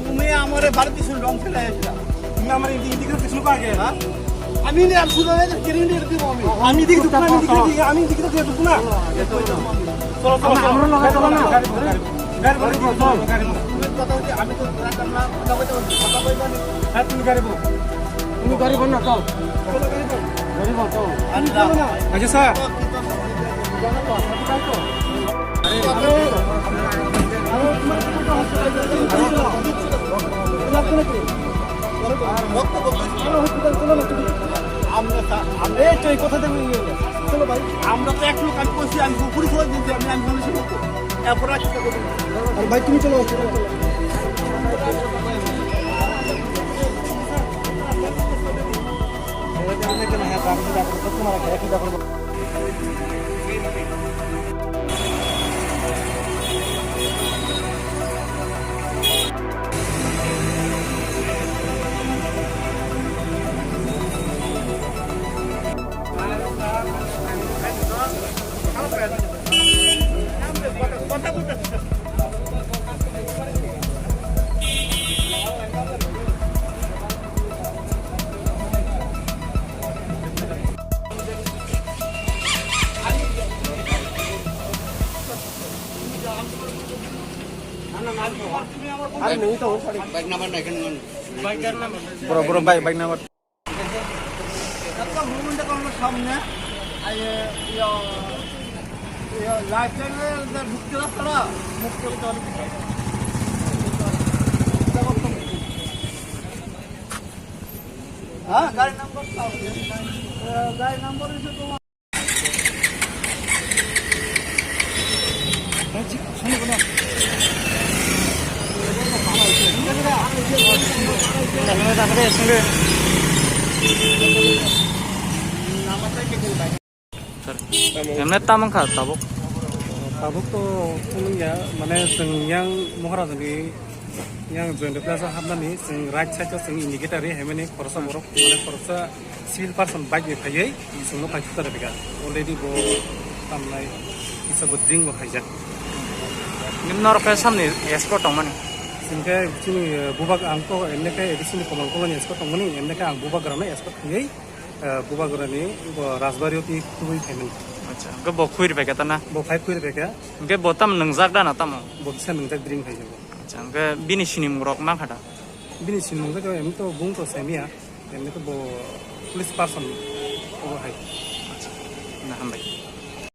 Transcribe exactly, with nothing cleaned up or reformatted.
তুমি আমারে বাড়িতে শুনে রং ফেলে আসলা। তুমি আমার ইদি ইদি করে কিছু আগে, হ্যাঁ? আমি নে আর শুধু এদের কেড়ে নিয়ে দিব আমি। আমি দিকে ঢুকবো না, আমি দিকে ঢুকবো না, আমি দিকে ঢুকবো না। চলো, চলো, চলো। আমরা লড়াই করবো না। গাড়ি বল, গাড়ি বল, গাড়ি বল, চলো, গাড়ি বল। তুমি কথা বলতে, আমি তো রাখতাম না, কথা বলতে বলছি, কথা বলতে আমি। হ্যাঁ, তুমি গাড়ি বল। তুমি গাড়ি বল না, চল। চলো, গাড়ি বল। গাড়ি বল, চল। আচ্ছা, স্যার। আমরা তো এক লোক, আমি বলছি, আমি পুকুরি সবাই দিচ্ছি, আমি, আমি মানুষের মতো। এরপর আর কি করবো? আর ভাই, তুমি চলো, চলো, চলো। Bike number nai kan? Bike number. Bro, bro, bike, bike number. একটা মুভমেন্ট করলো সামনে, এই, ইয়া, ইয়া, লাইফ লাইনের ঢুকতে রাস্তাটা মুখ করে চলে। হ্যাঁ, গাড়ি নাম্বার দাও। গাড়ি নাম্বার হচ্ছে তোমার। Emne tamang kha tabuk? Tabuk to phunung ya, mane chwng yang Moharaja ni yang Joyanta Plaza hapnani chwng right side o chwng indicator ri hai mani khoroksa borok, mane khoroksa civil person bike ni phaiwi chwngno phai thukjak phaikha. Already bo tamnai kisa bo drink bo khaijak. Norok khe samni escort tongmani? Chwng khe chini, eh, bubak ang to emne khe A D C ni Komal Kolani escort tongmani, emne khe ang bubak rano escort khaiwi, eh, bubak rani bo Rajbari o twi khubui phaimani. Acha, hwnkhe bo khuri phaikha ta na? Bo phai khuri phaikha. Hwnkhe bo tam nwngjak da na tamo? Bo kisa nwngjak drink khaijak bo. Acha, hwnkhe bini sinimung rok mankha da? Bini sinimung khe to emne to bung to saimanya. Emni khe bo police person obo hai. Na hambai.